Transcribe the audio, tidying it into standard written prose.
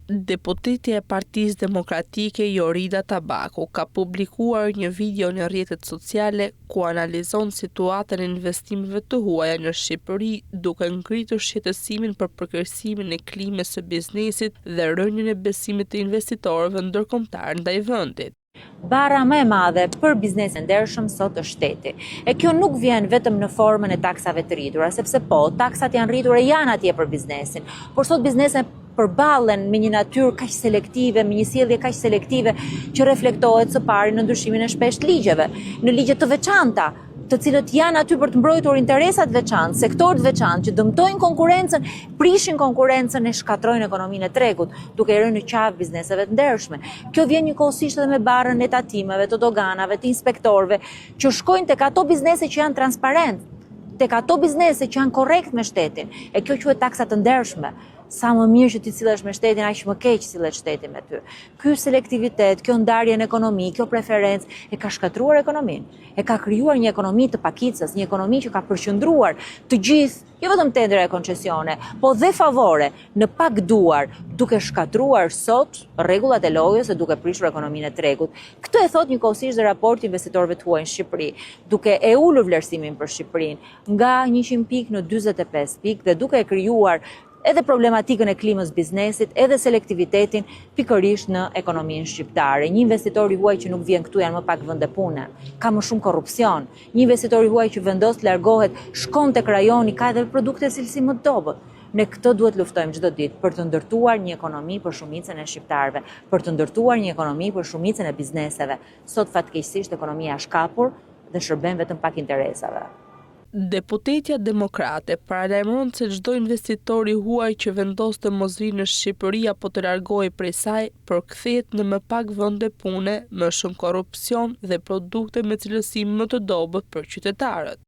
Deputetja e Partisë Demokratike Jorida Tabaku ka publikuar një video në rrjetet sociale ku analizon situatën e investimeve të huaja në Shqipëri duke ngritur shqetësimin për përkeqësimin e klimës së biznesit dhe rënien e besimit të investitorëve ndërkombëtarë ndaj vendit. Barra më e madhe për biznesin e ndershëm sot është shteti. E kjo nuk vjen vetëm në formën e taksave të rritura, sepse po, taksat janë rritur e janë atje për biznesin, por sot bizneset përballen me një natyrë kaq selektive, me një sjellje kaq selektive që reflektohet së pari në ndryshimin e shpeshtë të ligjeve, në ligje të veçanta, të cilët janë aty për të mbrojtur interesa të veçantë, sektorë të veçantë që dëmtojnë konkurrencën, prishin konkurrencën e shkatërrojnë ekonominë e tregut, duke i rënë në qafë bizneseve të ndershme. Kjo vjen njëkohësisht edhe me barrën e tatimeve, të doganave, të inspektorëve, që shkojnë tek ato biznese që janë transparent, tek ato biznese që janë korrekt me shtetin. E kjo quhet taksa të ndershme. Sa më mirë që ti sillesh me shtetin, aq më keq sillet shteti me ty. Ky selektivitet, kjo ndarje në ekonomi, kjo preferencë e ka shkatërruar ekonominë. E ka krijuar një ekonomi të pakicës, një ekonomi që ka përqendruar të gjithë, jo vetëm tendera e koncesione, po dhe favore në pak duar, duke shkatërruar sot rregullat e lojës e duke prishur ekonominë e tregut. Këtë e thotë njëkohësisht dhe raporti i investitorëve të huaj në Shqipëri, duke e ulur vlerësimin për Shqipërinë nga 100 pikë në 45 pikë dhe duke e krijuar edhe problematikën e klimës biznesit, edhe selektivitetin pikërisht në ekonominë shqiptare. Një investitor i huaj që nuk vjen këtu janë më pak vende pune, ka më shumë korrupsion. Një investitor i huaj që vendos të largohet, shkon tek rajoni, ka edhe produkte cilësi më të dobët. Ne këtë duhet luftojmë çdo ditë për të ndërtuar një ekonomi për shumicën e shqiptarëve, për të ndërtuar një ekonomi për shumicën e bizneseve. Sot fatkeqësisht ekonomia është kapur dhe shërben vetëm pak interesave. Deputetja demokrate paralajmëron se çdo investitor i huaj që vendos të mos vijë në Shqipëri apo të largohej prej saj, përkthehet në më pak vende pune, më shumë korrupsion dhe produkte me cilësi më të dobët për qytetarët.